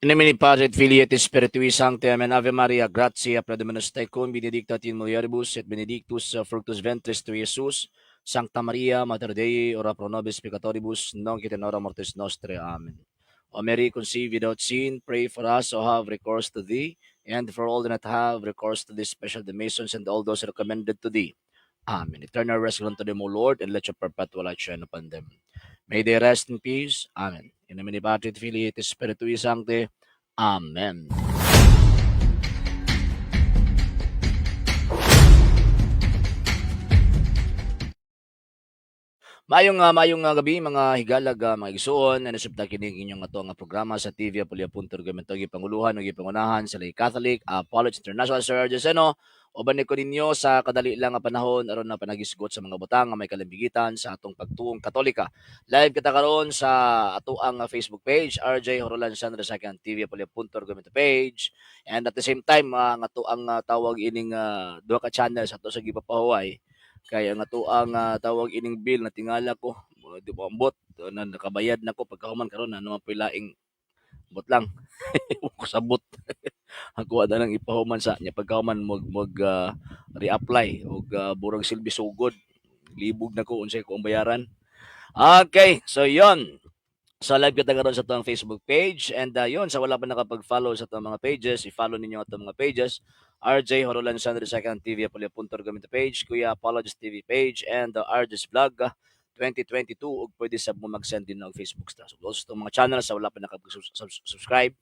In nomine Patris et Filii et Spiritui Sancti. Amen. Ave Maria, gratia plena Dominus tecum, benedicta tu in mulieribus et benedictus fructus ventris tui, Iesus. Sancta Maria, Mater Dei, ora pro nobis peccatoribus, nunc et in hora mortis nostrae. Amen. O Mary, conceived without sin, pray for us who have recourse to thee, and for all that have recourse to thee, especially the Masons and all those recommended to thee. Amen. Eternal rest grant to them, O Lord, and let your perpetual light shine upon them. May they rest in peace. Amen. In nomine Patris et Filii et Spiritui Sancti. Amen. Maayong gabi, mga higalag, mga igsuon, nasubta kini inyong ato nga programa sa TV Apulia Punto Argumento, gipanguluhan ug gipangunahan sa Lay Catholic Apology International, Sir Seno. Uban ni ko ninyo sa kadali lang nga panahon aron na panagisgot sa mga butang nga may kalambigitan sa atong pagtuong Katolika. Live kita karon sa ato ang Facebook page, RJ Horolan Sandra Second TV Apulia Punto Argumento page, and at the same time ang ato ang tawag ining duha ka channels ato sa gipapahuway kay ang ato ang tawag ining bill na tingala ko di ba ambot na nakabayad na ko. Pagkahuman karon na naman laing bot lang ko sabot ako na lang ipahuman sa niya. Pagkahuman mag mag reapply og burag silbi sugod, libog na ko unsay ko ang bayaran. Okay, so yon. So live kita karon sa atong Facebook page and yon, sa wala pa nakapag-follow sa atong mga pages, i-follow ninyo atong mga pages: RJ Horolan Sandro Second TV Apulia Punto Argumento page, Kuya Apologist TV page, and the RJ's Vlog 2022, ug pwede sab mo mag-send din og Facebook stars. So also itong mga channels, sa wala pa nakapag-subscribe,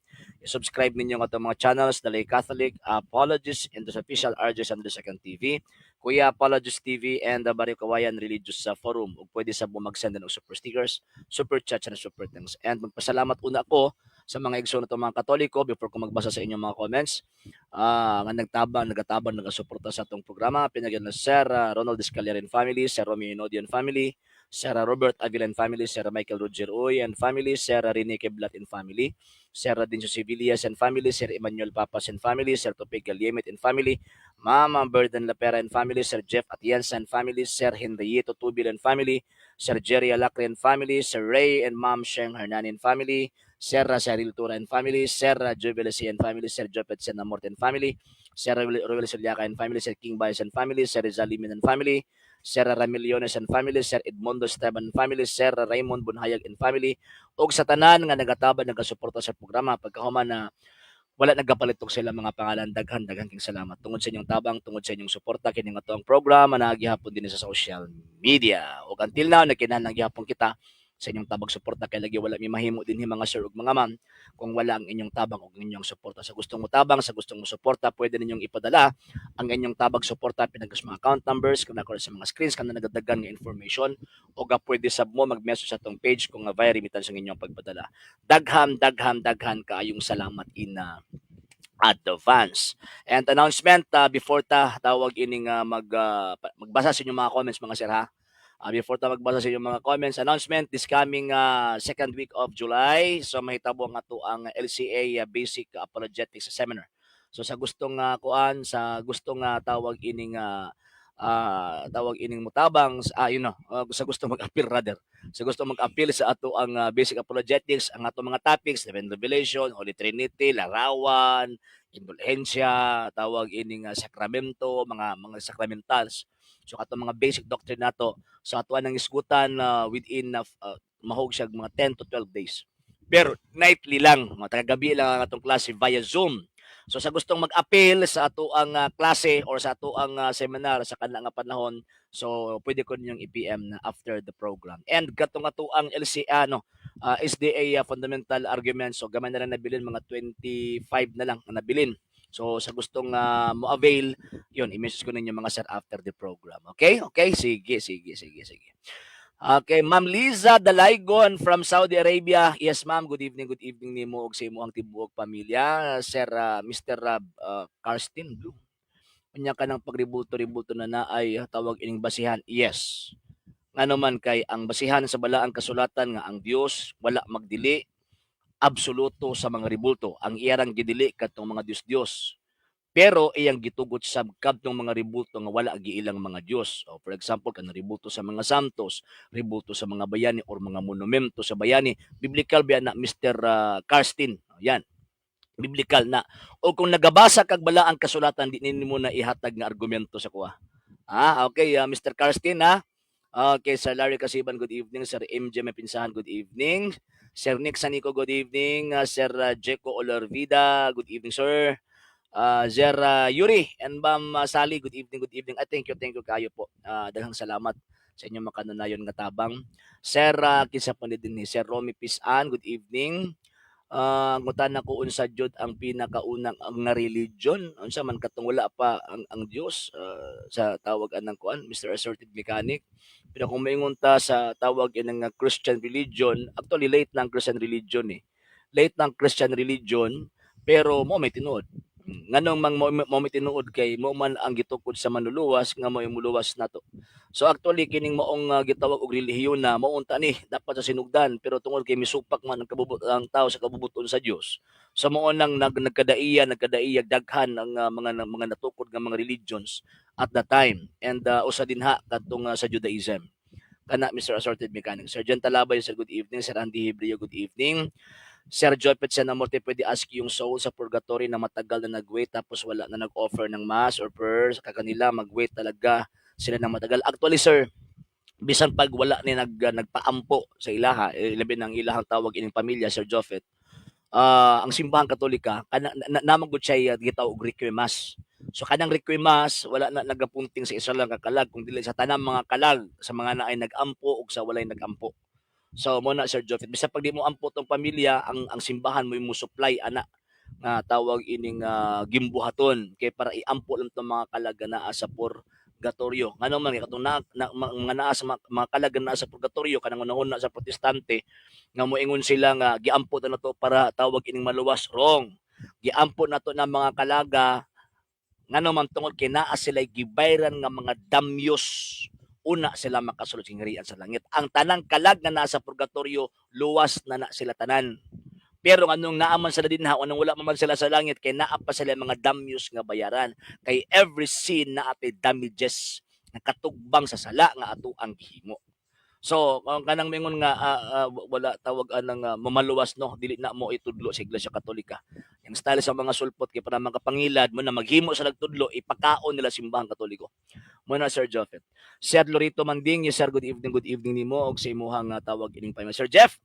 i-subscribe ninyo ang atong mga channels: The Lay Catholic Apologist and the official RJ Sandro Second TV, Kuya Apologist TV, and the Barrio Kawayan Religious Forum. Ug pwede sab mo mag-send din og super stickers, super chat, and super thanks. And magpasalamat una ko sa mga igsoon nato mga Katoliko before ko magbasa sa inyong mga comments nga nagtabang, nagatabang, nagasuporta sa atong programa. Pinagyan na Sir Ronald Escalier and family, Sir Romeo Inodian family, Sir Robert Avila and family, Sir Michael Roger Uy and family, Sir Rene Keblat and family, Sir Dinso Civillas and family, Sir Emmanuel Papas and family, Sir Topig Galyemit and family, Mama Burden Lapera and family, Sir Jeff Atienza and family, Sir Henriito Tubil and family, Sir Jerry Alacre and family, Sir Ray and Ma'am Sheng Hernan and family, Sir Cyril Tura and family, Sir Joe Velesi and family, Sir Jopet Senamort and family, Sir Ruel Suliaca and family, Sir King Baez and family, Sir Rizal Limin and family, Sir Ramiliones and family, Sir Edmundo Esteban and family, Sir Raymond Bunhayag and family, ug sa tanan nga nagatabang, nagasuporta sa programa pagkahuman na wala nagapalitok sila mga pangalan, daghan daghan king salamat tungod sa inyong tabang, tungod sa inyong suporta. Kini nga ang programa na gihapon din sa social media ug until now nagkinahanglan gihapon kita sa inyong tabang, suporta, kay lagi wala mi mahimo dinhi, mga sir ug mga ma'am, kung wala ang inyong tabang ug inyong suporta. Sa gustong mo tabang, sa gustong mo suporta, pwede ninyong ipadala ang inyong tabang, suporta pinagos mga account numbers kung nako sa mga screens kana nagadagan nga information, o ga pwede sab mo mag-message sa atong page kung nga via remittance ang inyong pagpadala. Daghan daghan daghan kaayong salamat in advance. And announcement before ta tawag ining magbasa sa inyong mga comments, mga sir, ha. Before ta magbasa sa inyong mga comments, announcement this coming second week of July, so mahitabo ang ato ang LCA Basic Apologetics Seminar. So sa gustong kuan, sa gustong tawag ining tawag ining mutabang, sa gustong mag-appeal rather, sa gustong mag-appeal sa ato ang Basic Apologetics, ang ato mga topics: Divine Revelation, Holy Trinity, larawan, indulhensya, tawag ining sakramento, mga sacramentals. So ato mga basic doctrine nato, so ato ang isgutan within mahog siya mga 10 to 12 days. Pero nightly lang, mga tagagabi lang ang atong klase via Zoom. So sa gustong mag-appeal sa ato ang klase or sa ato ang seminar sa kana nga panahon, so pwede ko ninyong i-PM na after the program. And katong ato ang LCA no, SDA fundamental arguments, so gamay na lang nabilin, mga 25 na lang ang nabilin. So sa gustong mo avail, yun, i-message ko ninyo, mga sir, after the program. Okay? Okay, sige, sige, sige, sige. Okay, Ma'am Liza Dalaygon from Saudi Arabia. Yes, ma'am, good evening nimo ug sa imong tibuok pamilya. Sir Mr. Karsten Blue. Unya ka ng pagribulto-ribulto na naay tawag ining basihan. Yes. Ngano man kay ang basihan sa balaang kasulatan nga ang Dios wala magdili absoluto sa mga ribulto. Ang iyarang gidili katong mga Dios-Dios. Pero iyang gitugot sa kadtong mga ribulto nga wala giilang mga Dios. O, for example, kanang ribulto sa mga santos, ribulto sa mga bayani or mga monumento sa bayani. Biblical ba na, Mr. Karsten? Yan. Biblical na. O kung nagabasa kag balaang kasulatan, di nimo na ihatag nga argumento sa kuha. Ah, okay, Mr. Karsten, ha? Okay, Sir Larry Kasiban, good evening. Sir MJ Mapinsahan, good evening. Sir Nick Sanico, good evening. Sir Jeko Olarvida, good evening, sir. Sir Yuri and Ma'am Sally, good evening, good evening. Ah, thank you kayo po. Daghang salamat sa inyong makanunayon nga tabang. Sir, kinsa pa ni dinhi? Sir Romy Pisan, good evening. Ngutana ko unsa jud ang pinakaunang ang nga religion, unsa man katong wala pa ang Dios, sa tawag anang kuan, Mr. Assorted Mechanic. Pero kung moingon ta sa tawag ini nga Christian religion, actually late na ang Christian religion eh. Late na ang Christian religion, pero mo may tinuod. Nganong mang mo may tinuod kay mo man ang gitukod sa manluluwas nga mo muluwas nato. So actually kining maong gitawag og relihiyon na mao unta ni dapat sa sinugdan, pero tungod kay misupak man ang kabubut ang tao sa kabubuton sa Dios. So mao nang nagkadaiya daghan ang mga natukod nga mga religions at the time and usa dinha kadtong sa Judaism. Kana, Mr. Assorted Mechanic. Sir John Talabay, sir, good evening. Sir Andy Hebreo, good evening. Sir Jopet Senamorte, pwede ask yung soul sa purgatory na matagal na nag-wait tapos wala na nag-offer ng mass or prayers sa kanila, mag-wait talaga sila ng matagal? Actually, sir, bisan pag wala ni nagpaampo sa ilaha, eh, labi ng ilahang tawag ining pamilya, Sir Jopet, ang Simbahang Katolika kana na, naman gud siya gitawag og requiem mass. So kanang requiem mass wala na nagapunting sa isa lang ka kalag kung dili sa tanang mga kalag, sa mga naay nag-ampo ug sa walay nag-ampo. So mo na, Sir Jophet, bisan pag di mo ampo tong pamilya, ang simbahan mo mo supply ana nga tawag ining gimbuhaton kay para iampo lang tong mga kalag nga naa sa purgatorio. Ngano man kay katong na, mga naa sa mga kalag nga naa sa purgatorio, kanang unahon na sa Protestante nga moingon sila nga giampo na nato para tawag ining maluwas, wrong. Giampo nato na mga kalaga ngano man tungod kay naa sila gibayran nga mga damyos una sila makasulod sa gingharian sa langit. Ang tanang kalag nga naa sa purgatorio, luwas na na sila tanan. Pero anong naa man sila dinha, anong wala man sila sa langit, kay naa pa sila mga damyos nga bayaran. Kay every sin naa pay damages nga katugbang sa sala nga ato ang gihimo. So, kung kanang mingon nga wala tawag anang mamaluwas, no, dili na mo itudlo sa Iglesia Katolika. Yung style sa mga sulpot kay para makapangilad mo na maghimo sa nagtudlo, ipakaon nila Simbahang Katoliko. Mo na, Sir Jophet. Sir Lorito Manding, yes, sir, good evening nimo og sa imuhang tawag ining pamilya. Sir Jeff,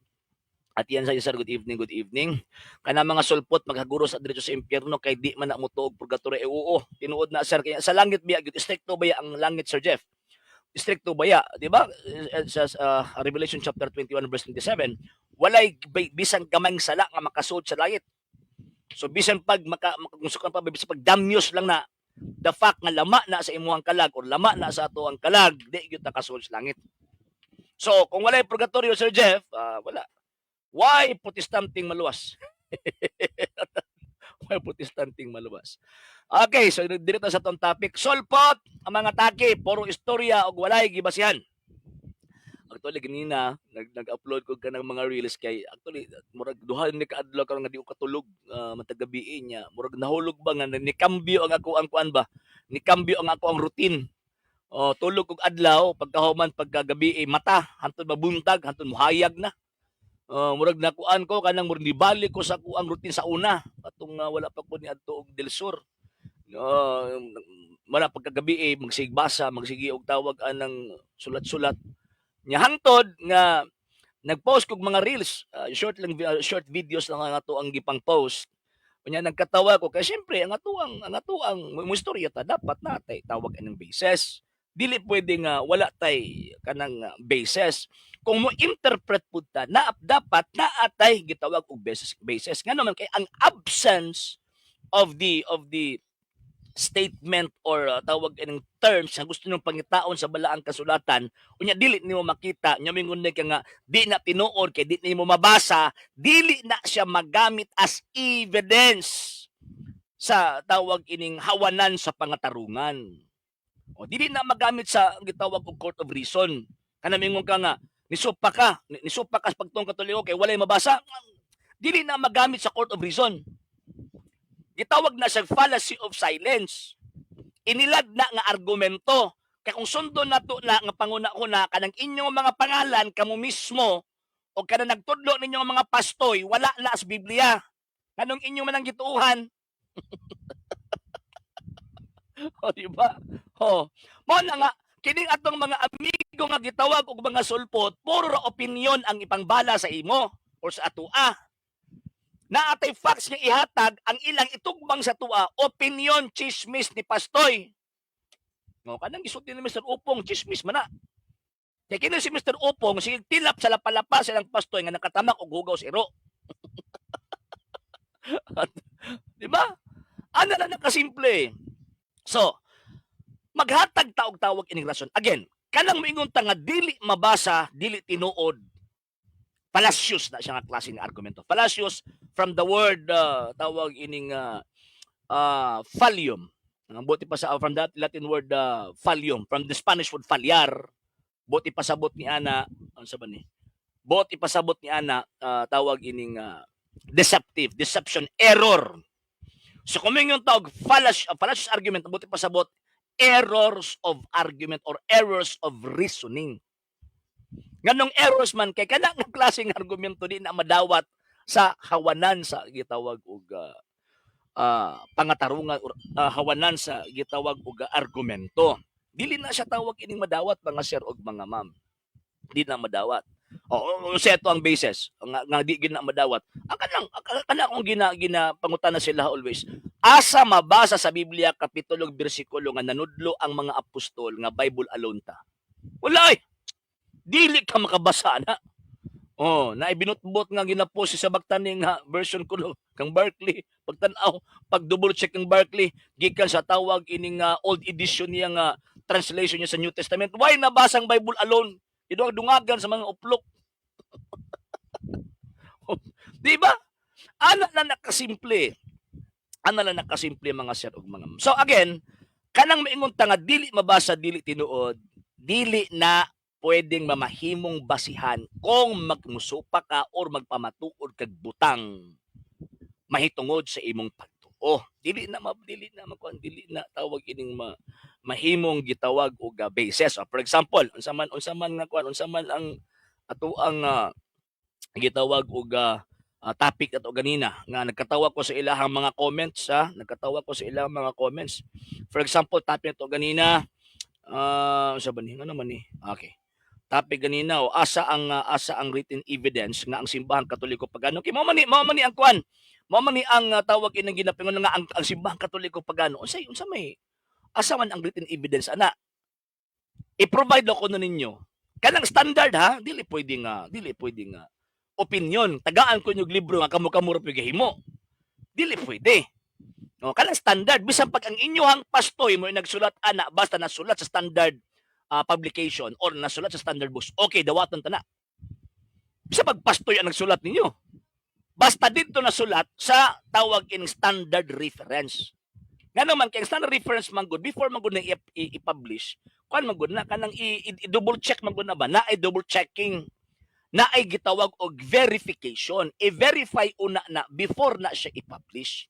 at yan sa sir, good evening, good evening. Kana mga sulpot maghaguro sa diretso sa impyerno kay di man na motuo og purgatory. Eh, oo, tinuod na, sir, kaya sa langit biya gyud, stricto baya ang langit, Sir Jeff? Stricto baya, di ba? Sa Revelation chapter 21 verse 27, walay bisan gamayng sala nga makasud sa langit. So bisan pag maka pa bisan pag damyos lang na, the fact nga lama na sa imuhang kalag or lama na sa ato ang kalag, di gyud nakasud sa langit. So kung walay purgatorio, Sir Jeff, wala. Why Protestanting maluwas? Why Protestanting maluwas? Okay, so dito sa atong topic. Sulpot ang mga taki, puro istorya og walay gibasihan. Actually ganina nag-upload ko kanang mga reels kay actually murag duha ni kaadlaw karon nga di ko katulog matag gabi niya. Murag nahulog ba nga ni kambyo ang ako ang kuan ba? Ni kambyo ang ako ang routine. Oh, tulog kog adlaw, pagkahuman pagkagabi eh, mata hantod mabuntag, hantod muhayag na. Oh, murag nakuan ko kanang murag nibalik ko sa kuang routine sa una atong wala pa ko ni adto og Del Sur. No, wala pagkagabi eh, magsigbasa, magsige og tawag anang sulat-sulat. Nya hantod nga nag-post kog mga reels, short lang, short videos lang ang ato ang gipang post. Unya nagkatawa ko kay syempre ang ato ang mo istorya ta, dapat natay tawag anang basis. Dili pwede nga wala tay kanang basis. Kung mo interpret pud ta na dapat naatay gitawag og basis. Ngano man kay ang absence of the statement or tawag ining terms nga gusto niyong pangitaon sa balaang kasulatan, unya dili nimo makita, nya mingon ka nga di na tinuod kay di nimo mabasa, dili na siya magamit as evidence sa tawag ining hawanan sa pangatarungan. O dili na magamit sa gitawag og court of reason. Kana mingon ka nga nisupa ka sa pagtuong Katoliko kay walay mabasa, dili na magamit sa court of reason. Gitawag na siya fallacy of silence. Inilad na nga argumento. Kay kung sundon nato na nga panguna-una kanang inyong mga pangalan, kamo mismo o kanang nagtudlo ninyong mga pastoy, wala na sa Biblia. Nganong inyo man ang gituohan? O, di ba? Oh. Mao na nga kining atong mga amigo nga gitawag og mga sulpot, puro ra opinion ang ipangbala sa imo or sa atoa. Naa tay facts nga ihatag, ang ilang itugbang sa atoa, opinion, chismis ni Pastoy. No, kanang gisulti ni Mr. Upong, chismis man na. Kay kini si Mr. Upong, sige tilap sa lapalapa silang pastoy nga nakatamak og hugaw sa iro. Di ba? Ana na nakasimple. So, maghatag ta og tawag ining rason. Again, kanang moingon ta nga dili mabasa, dili tinuod, fallacious na siya nga klase ng argumento. Fallacious from the word tawag ining fallium. Ang buot pa sa from that Latin word fallium, from the Spanish word fallar. Buot ipasabot ni ana, ano sa ba ni? Buot ipasabot ni ana tawag ining deceptive, deception, error. So kung yung tawag fallacious argument, ang buot ipasabot, errors of argument or errors of reasoning. Nganong errors man? Kay kana nga klaseng argumento di na madawat sa hawanan sa gitawag og pangatarungan or hawanan sa gitawag og argumento. Dili na siya tawag ining madawat, mga sir og mga ma'am. Di na madawat. O, o seto ang basis nga di gid na madawat. Ang kanang kana akong gina gina pangutana sila always. Asa mabasa sa Biblia, kapitulo ug bersikulo, nga nanudlo ang mga apostol nga Bible alone ta? Wala eh. Dili ka makabasa na. Oh, na ibinutbot nga ginapost sa baktaning nga version kuno kang Barkley. Pagtan-aw, pag double check ng Barkley, gikan sa tawag ining old edition niya nga translation niya sa New Testament. Why nabasang Bible alone? Idungagan sa mga uplok. Di ba? Ana na nakasimple. Ana na nakasimple, mga sir ug mga ma'am. So again, kanang maingon ta nga dili mabasa, dili tinuod, dili na pwedeng mamahimong basihan kung magmusupa ka or magpamatuod kag butang mahitungod sa imong pagtuo. Dili na makuan, dili na tawag ining mahimong gitawag og basis. For example, unsa man nga kuan, unsa man ang ato ang gitawag og topic ato ganina nga nagkatawa ko sa ilahang mga comments, ha, nagkatawa ko sa ilang mga comments. For example, topic ato ganina, unsa ba ni, ano man ni? Okay. Topic ganina o asa ang written evidence nga ang Simbahang Katoliko Pagano. Kay mao man ni ang kuan. Mao man ni ang tawag inang ginapingon nga ang Simbahang Katoliko Pagano. Unsa may asa man ang written evidence ana? I-provide ko na ninyo. Kanang standard ha, dili pwede nga opinion. Tagaan ko yung libro nga kamo-kamo ra gahimo. Dili pwede. No, kanang standard, bisan pag ang inyong pastoy mo nagsulat ana, basta nasulat sa standard publication or nasulat sa standard books, okay, dawatan ta na. Bisan pag pastoy ang nagsulat ninyo. Basta dito nasulat sa tawag in standard reference. Nga naman kay ang standard reference man gud, before man gud na i-publish, kuan man gud na, kanang i-double check man gud na ba, na ay double checking, na ay gitawag og verification. I-verify una na before na siya i-publish.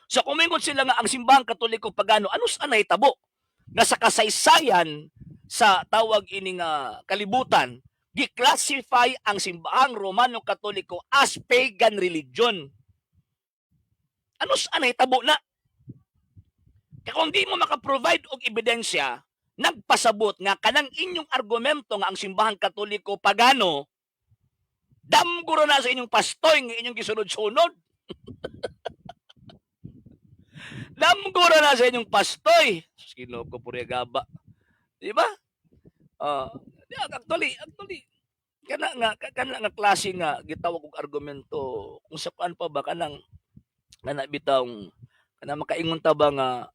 So kung mingon sila nga ang Simbahang Katoliko Pagano, ano sa nahitabo? Nga sa kasaysayan sa tawag ini nga kalibutan, gi-classify ang Simbahang Romano Katoliko as pagan religion. Ano sa nahitabo na? Kaya kung di mo maka-provide og ebidensya, nagpasabot nga kanang inyong argumento nga ang Simbahang Katoliko Pagano, damgo na sa inyong pastoy nga inyong gisunod-sunod. Damgo na sa inyong pastoy. Ginoo ko, puri gaba. Di ba? Actually, kana nga klase nga gitawag og argumento, kung sa kuan pa ba, kanang kana bitawng kana makaingon ta ba nga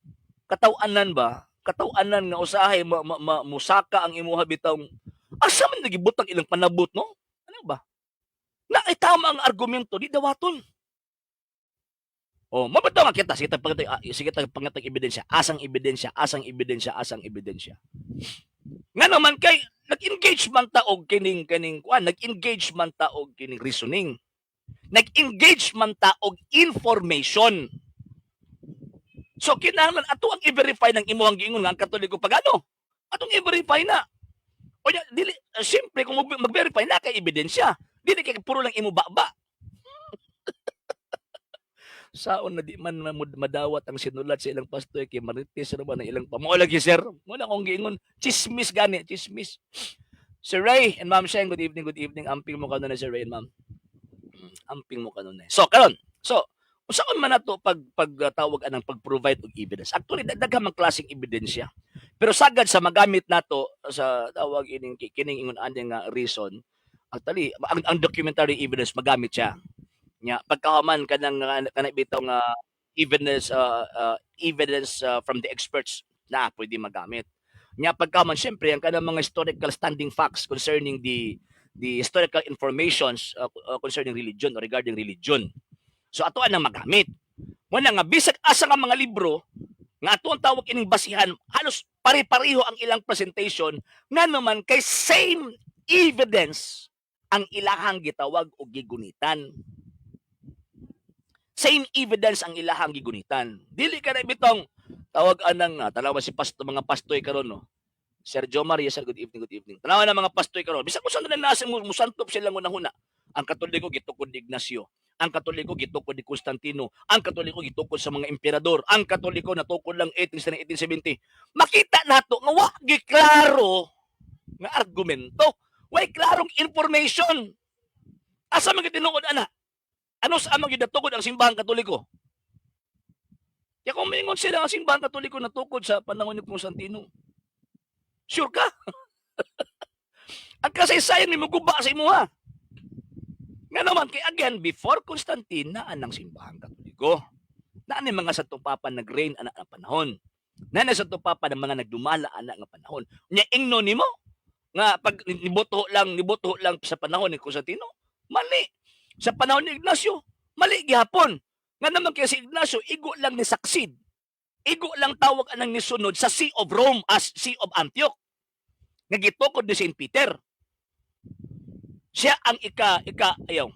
kataw-anan ba, kataw-anan nga usahay musaka ang imuha bitawng asa man nagibutang ilang panabot, no? Ano ba na ay tama ang argumento, di dawaton. Oh, mabitaw nga kita, sige ta sige ta pangatag ebidensya. Asang ebidensya? Asang ebidensya? Asang ebidensya? Nga naman kay nag-engage man ta og kining kuan, nag-engage man ta og kining reasoning. Nag-engage man ta og information. So kinahanglan ato ang i-verify ng imuhang giingon nga ang Katoliko Pagano. Atong i-verify na. O nya, dili simple, kung mag-verify na kay ebidensya. Dili kay puro lang imo baba. Saon na di man madawat ang sinulat sa ilang pastoy kay marites ra ba ang ilang pamo lagi, sir. Wala akong giingon, chismis gani, chismis. Sir Ray and Ma'am Sheng, good evening, good evening. Amping mo kanunay, Sir Ray and Ma'am. Amping mo kanunay. So karon, so unsaon man nato pag pagtawag anang pag-provide og evidence? Actually, daghan man klaseng ebidensya. Pero sagad sa magamit nato sa tawag ining kining ingon ani nga reason, actually ang documentary evidence magamit siya. Nya pagkahuman kanang kanang bitaw nga evidence from the experts na pwede magamit. Nya pagkahuman, syempre, ang kanang mga historical standing facts concerning the historical informations concerning religion or regarding religion. So ato ang magamit. Mo na nga bisag asa nga mga libro nga ato ang tawag ining basihan, halos pare-pareho ang ilang presentation, ngano man kay same evidence ang ilahang gitawag og gigunitan. Same evidence ang ilahang gigunitan. Dili ka na bitong tawag anang tanawa si pasto, mga pastoy karon, no. Sir Jomar, yes sir, good evening, good evening. Tanawa na mga pastoy karon. Bisag kung saan na nasa musantop silang hunahuna. Ang Katoliko gitukod ni Ignacio. Ang Katoliko gitukod ni Constantino. Ang Katoliko gitukod sa mga emperador. Ang Katoliko natukod lang 18 1870. Makita nato nga wa giklaro nga argumento. Way klarong information. Asa man gyud tinuod ana? Ano sa amang gidatukod ang Simbahang Katoliko? Kaya kung mingon sila ang Simbahang Katoliko natukod sa panahon ni Constantino, sure ka? Ang kasaysayan ni muguba sa imuha. Nga naman, kay again, before Constantine, naa ang Simbahang Katoliko. Naa ni mga Santo Papa nag-reign ana nga panahon. Naa na Santo Papa ng mga nagdumala ana nga panahon. Nya ingno nimo nga pag niboto lang sa panahon ni Constantino, mali. Sa panahon ni Ignacio, mali gihapon. Nga naman kay si Ignacio, igo lang ni succeed. Igo lang tawag anang nisunod sa See of Rome as See of Antioch. Nga gitukod ni Saint Peter. Siya ang ika ika ayaw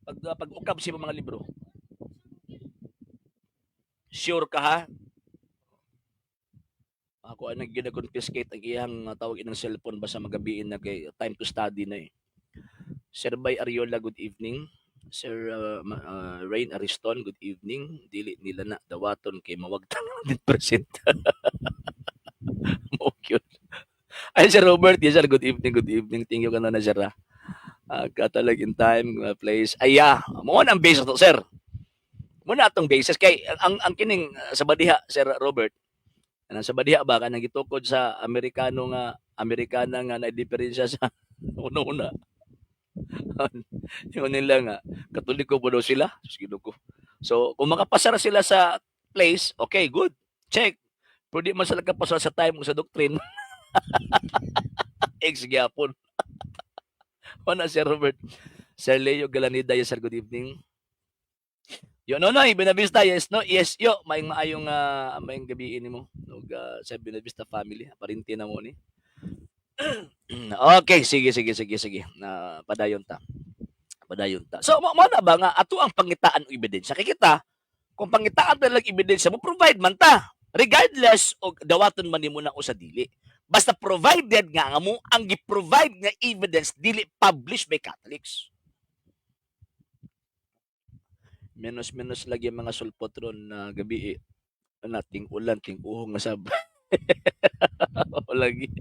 pag pag-ukab sa mga libro. Sure ka ha? Ako ang gina-confiscate ang iyang tawag inang cellphone basta magabiin na kay time to study na eh. Sir Bay Ariola, good evening. Sir Rain Ariston, good evening. Dili nila na dawaton kay mawagtan 100%. Mo cute. Ay, Sir Robert, yes sir, good evening, good evening. Thank you ka na sir. Ah. Catalog in time, place. Ay, yeah. Mo na ang basis to, sir. Mo na atong basis kay ang kining sa badiha, Sir Robert. Anang sa badiha ba kanang gitukod sa Amerikano nga Amerikana nga na diferensya sa una-una. Yung nila nga Katoliko po daw sila. Sige ko. So, kung makapasar sila sa place, okay, good. Check. Pero di man sila kapasar sa time o sa doctrine. Ex gyapon. Wala, Sir Robert. Sir Leo Galanida, yes sir, good evening. Yo no no, Benavista, yes no, yes yo, maayong maayong maayong gabi nimo ug sa Benavista family, parinti na mo ni. Okay, sige sige sige sige. Na padayon ta. Padayon ta. So mo na ba nga ato ang pangitaan og ebidensya? Kay kita kung pangitaan ta lang ebidensya, mo provide man ta. Regardless og dawaton man nimo na o sa dili. Basta provided nga nga mo ang gi-provide nga evidence dili published by Catholics. Menos menos lagi ang mga sulpot ron na gabi eh. Na ting ulan, ting uhong nga sab. Mao lagi.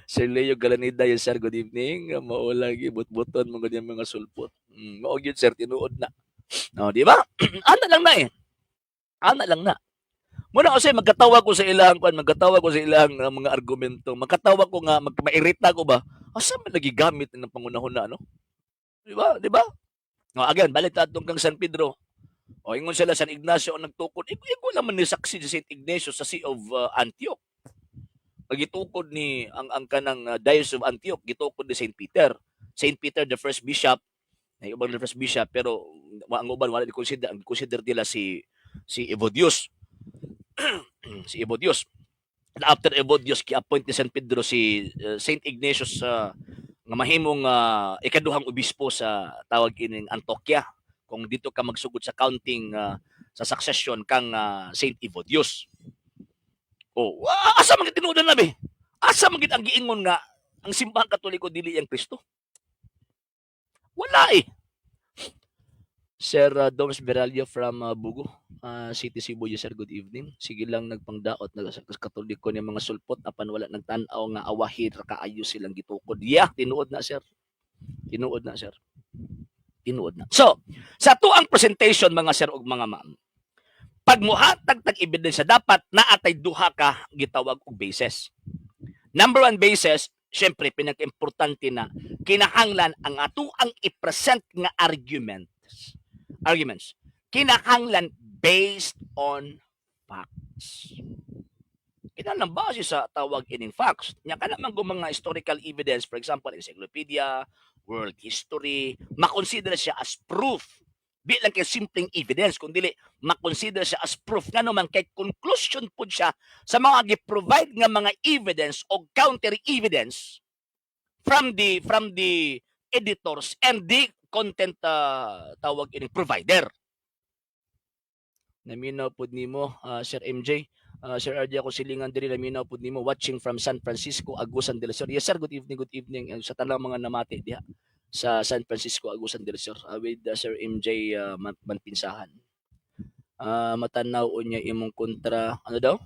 Sir Leo Galanida, yes sir, good evening. Mao lagi butbuton mo gud mga sulpot. Mao gyud sir, tinuod na. Oh, di ba? Ana lang na eh. Ana lang na. Muna kasi magkatawa ko sa ilang kuan, magkatawa ko sa ilang mga argumento. Magkatawa ko nga mairita ko ba? Asa man lagi gamit ng pangunahon na ano? Di ba? Di ba? Oh, again, balik ta atong kang San Pedro. O ingon sila San Ignacio ang nagtukod. Igo, igo lang man ni saksi si Saint Ignatius sa See of Antioch. Pagitukod ni ang kanang Diocese of Antioch, gitukod ni Saint Peter. Saint Peter the first bishop, na ubang the first bishop, pero ang uban wala di consider, ang consider nila si Evodius. Si Evodius. And after Evodius, gi-appoint ni San Pedro si Saint Ignatius nga mahimong ikaduhang obispo sa tawag ining Antioquia kung dito ka magsugod sa counting sa succession kang Saint Evodius. Oh, asa man gid tinuod na be? Asa man gid ang giingon nga ang Simbahang Katoliko dili ang Kristo? Wala eh. Sir Doms Beralio from Bugo City, Cebu. Yes, sir, good evening. Sige lang nagpangdaot na sa Katoliko ni mga sulpot apan wala nagtan-aw nga awahi ra kaayo silang gitukod. Yeah, tinuod na, sir. Tinuod na, sir. Tinuod na. So, sa atuang presentation, mga sir ug mga ma'am, pag muhatag tag ebidensya, dapat naa tay duha ka gitawag og basis. Number one basis, syempre pinaka-importante na kinahanglan ang atuang i-present nga arguments kinahanglan based on facts. Kinahanglan base sa tawag ining facts. Nya kana man kung mga historical evidence, for example, encyclopedia, world history, makonsider siya as proof. Di lang kay simpleng evidence, kung dili makonsider siya as proof, ngano man kay conclusion pud siya sa mga gi-provide nga mga evidence o counter evidence from the editors and the content tawag ining provider. Naminaw pud nimo, Sir MJ. Sir RJ, ako silingan diri, naminaw pud nimo, watching from San Francisco, Agusan del Sur. Yes sir, good evening, good evening. Sa tanang mga namati diha sa San Francisco, Agusan del Sur with Sir MJ Manpinsahan. Matanaw unya imong kontra, ano daw?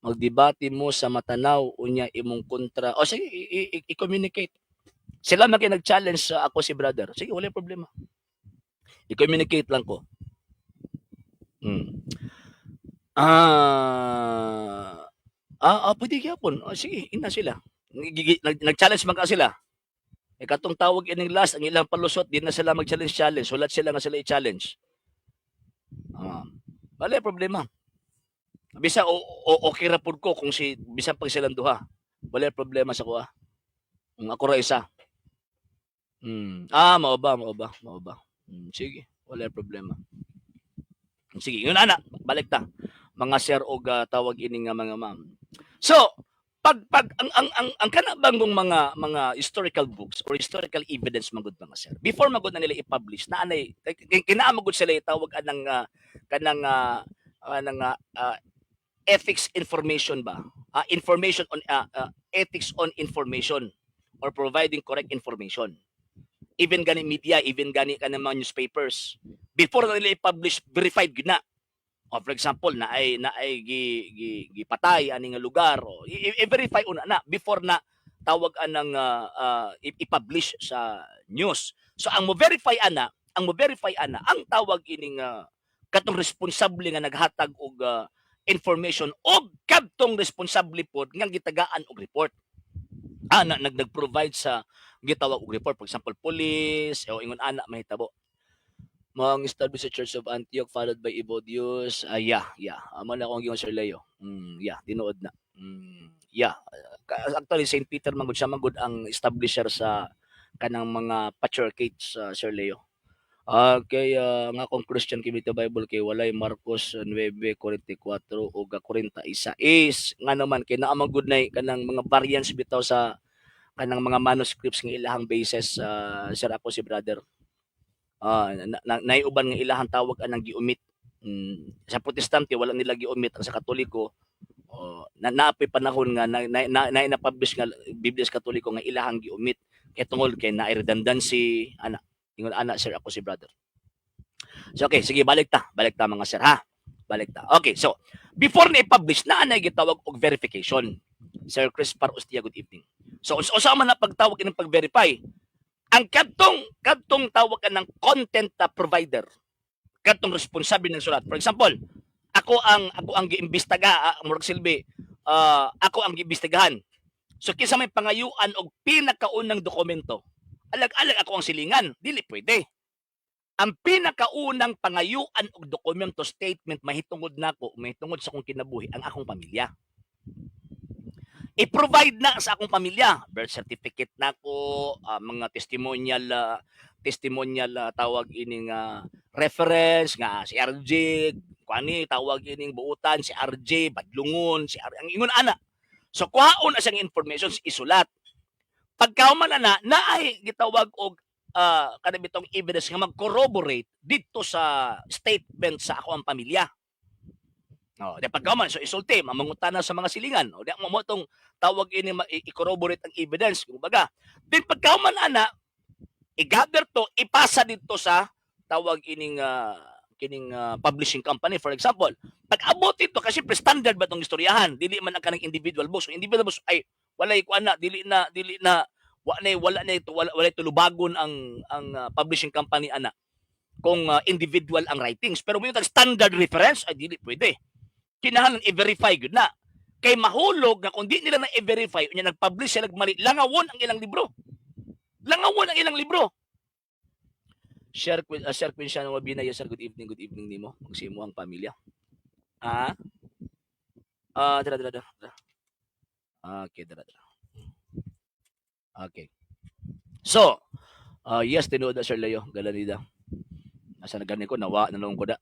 Magdebate mo sa matanaw unya imong kontra. O sige, i-communicate. Sila man kay nag-challenge sa ako si brother. Sige, wala problema. I-communicate lang ko. Ah, pwede gyapon. Oh, sige, ina sila. Nag-challenge man ka sila. Eh katong tawag ining last ang ilang palusot, di na sila mag-challenge challenge. Sulat sila nga sila i-challenge. Ah, wala problema. Bisa o okay ra pud ko kung si bisan pag silang duha. Wala problema sa kuha. Kung ako ra isa. Ah, mao ba, mao ba, mao ba. Sige, wala problema. Sige, yun ana, balik ta. Mga sir og tawag ini nga mga ma'am. So, pag ang kana bangong mga historical books or historical evidence man gud, mga sir. Before magud na nila i-publish, na anay kinaa magud sila itawag anang kanang anang ethics information ba? Information on ethics on information or providing correct information. Even gani media, even gani kanang mga newspapers. Before na nila i-publish, verified gyud na. O for example, na ay gi, gi, gipatay ani nga lugar o i-verify una na before na tawag anang i-publish sa news. So ang mo verify ana, ang tawag ining katong responsable nga naghatag og information og kadtong responsable pod nga gitagaan og report. Ah, na, nag-provide sa gitawag og report, for example, police o ingon ana mahitabo. Mga established sa Church of Antioch followed by Evodius. Ah, yeah. Amo na akong giingon, Sir Leo. Yeah, tinuod na. Yeah. Actually, St. Peter man gud siya man gud ang establisher sa kanang mga patriarchates, Sir Leo. Okay, nga kung Christian kay Bible kay walay Marcos 9:44 ug 46, nga naman kay naa man gud nay kanang mga variants bitaw sa kanang mga manuscripts nga ilahang basis, sir ako si brother. Ah, na, na, uban nga ilahang tawag anang gi-omit. Sa Protestante wala nila gi-omit, ang sa Katoliko oh, na naapoy panahon nga na, na, na-publish nga Biblia sa Katoliko nga ilahang gi-omit kay tungod kay na redundancy ana, ingon ana, sir ako si brother. So okay, sige, balik ta. Balik ta, mga sir, ha. Balik ta. Okay, so before na i-publish na anay gitawag og verification. Sir Chris Parostia, good evening. So unsa man na pagtawag ining pag-verify? Ang kadtong tawag ka ng content provider, kadtong responsable ng sulat. For example, ako ang giimbestiga, murag silbi, ako ang giimbestigahan. So kinsa may pangayuan og pinakaunang dokumento? Alag-alag ako ang silingan, dili pwede. Ang pinakaunang pangayuan og dokumento, statement mahitungod nako, mahitungod sa akong kinabuhi, ang akong pamilya. I-provide na sa akong pamilya, birth certificate nako, mga testimonial tawag ining reference nga si RJ kuani, tawag ining buutan si RJ badlungon si R, ang ingon ana. So kuhaon na siyang information, isulat. Pagkahuman na naay gitawag og kana bitong evidence nga mag-corroborate didto sa statement sa ako ang pamilya. Oh, di pagkahuman, so isulti, mamangutana sa mga silingan. O di mo tong tawag ini i-corroborate ang evidence, kumbaga. Then pagkahuman ana, i-gather to, ipasa dito sa tawag ining tawag ining kining publishing company, for example. Pag abot ito kasi standard ba tong istoryahan, dili man ang kanang individual books. Kung individual books ay walay kuan na, dili na wala na ito, wala tulubagon ang publishing company ana kung individual ang writings. Pero mo yung standard reference ay dili pwede, kinahanglan i-verify gyud na kay mahulog nga kung di nila na i-verify unya nag-publish sila mali, langawon ang ilang libro, langawon ang ilang libro. Share share ko siya ng wabina. Yes sir, good evening, good evening nimo ug sa imo ang pamilya. Dira, dira, dira, dira. Okay, dira, dira. Okay. So, yes, tinuod na, Sir Leo Galanida. Asa na gani ko nawa na ko da.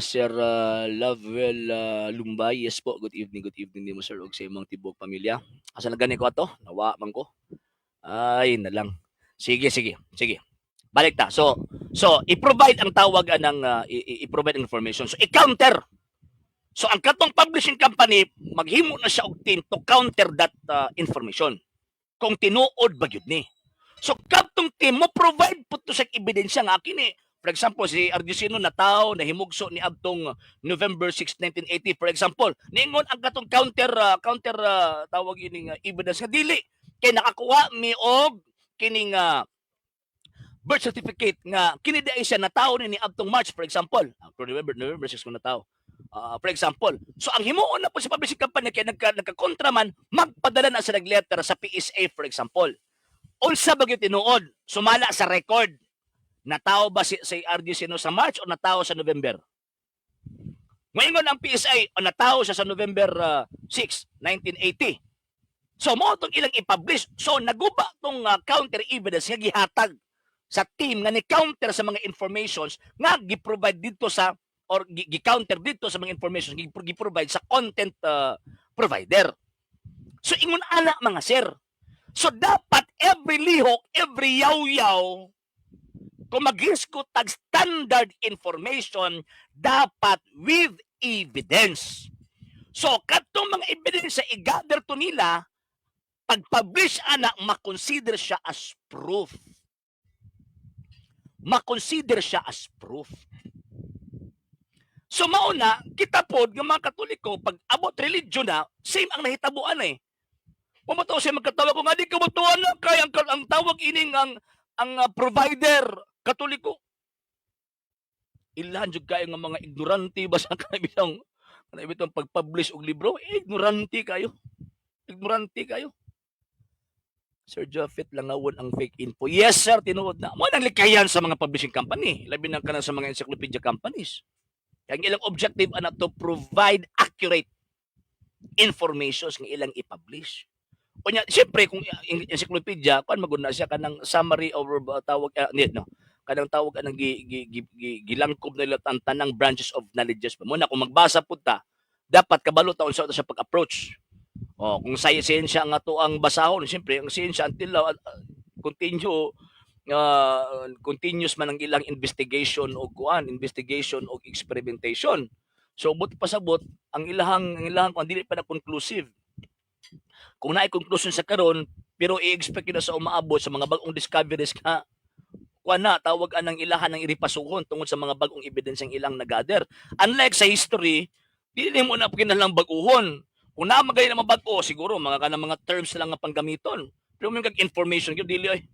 Sir Lovewell Lumbay, yes po, good evening nimo, sir, ug sa imong tibuok pamilya. Asa na gani ko ato? Nawa man ko. Ay, na lang. Sige, sige, sige. Balik ta. So i-provide ang tawag anang i-provide ang information. So i-counter. So ang katong publishing company maghimo na siya og team to counter that information, kung tinuod ba gyud ni. So katong team mo provide pud to sa ebidensya nga kini. For example, si Ardisino nataw nahimugso ni adtong November 6, 1980, for example. Niingon ang katong counter tawag ining evidence nga dili kay nakakuha mi og kining birth certificate nga kini diay siya natawo ni adtong March, for example. Pero November 6 ko natawo. For example. So ang himuon na po sa publishing company kay nagka-kontra man, magpadala na sa letter sa PSA, for example. Unsa ba gyud tinuod? Sumala sa record. Natawo ba si RG Sino sa March o natawo sa November? Ngayon ang PSA, o natawo siya sa November 6, 1980. So mo itong ilang i-publish. So naguba tong counter evidence nga gihatag sa team nga ni counter sa mga informations nga gi-provide dito sa or gi-counter dito sa mga informations gi-provide sa content provider. So ingon ana, mga sir. So dapat every lihok, every yaw-yaw, kung mag-isko tag standard information, dapat with evidence. So katong mga ebidensya i-gather to nila, pag-publish ana, makonsider siya as proof. Makonsider siya as proof. So mauna, kita pod nga mga Katoliko, pag abot religion na, same ang nahitabuan eh. Pumataw siya magkatawag ko nga di kabutuan na kay ang tawag ining ang provider Katoliko. Ilhan jud kayo nga mga ignorante ba sa kanang bitong pag-publish og libro, eh, ignorante kayo. Ignorante kayo. Sir Jafet, langawon ang fake info. Yes, sir, tinuod na. Mo nang likayan sa mga publishing company, labi na kanang sa mga encyclopedia companies. Kaya ang ilang objective ana to provide accurate informations nga ilang i-publish. Unya, siyempre kung encyclopedia, kuan magud na siya kanang summary over tawag no, kanang tawag anang gi gilangkob nila ang tanang branches of knowledges pa. Muna kung magbasa pud ta, dapat kabalo ta unsa ta sa pag-approach. Oh, kung sa siyensya nga to ang basahon, siyempre ang siyensya until continue continuous man ang ilang investigation o kuan, investigation o experimentation. So but pasabot ang ilahang kuan dili pa na conclusive. Kung naay conclusion sa karon, pero i-expect yun na sa umaabot sa mga bagong discoveries nga kuan na tawag anang ilahan ng iripasuhon tungod sa mga bagong ebidensya ang ilang nagather. Unlike sa history, dili mo na kinahanglang bag-uhon. Kung naa magay na mabag-o, siguro mga kanang mga terms lang nga panggamiton. Pero may kag information gyud dili ay.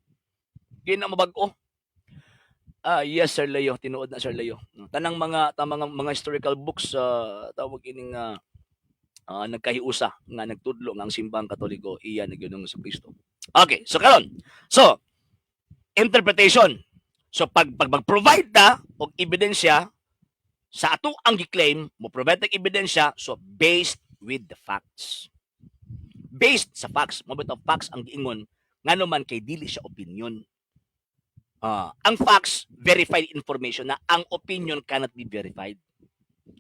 Di na mabag-o. Ah, yes, Sir Leo, tinuod na, Sir Leo. Tanang mga tamang mga historical books sa tawag ining nagkahiusa nga nagtudlo nga ang Simbang Katoliko iya na gyud sa Kristo. Okay, so karon. So, interpretation. So pag mag-provide ta og ebidensya sa ato ang gi-claim, mo provide og ebidensya, so based with the facts. Based sa facts, mo bitaw facts ang giingon ngano man kay dili siya opinion. Ang facts, verified information na ang opinion cannot be verified.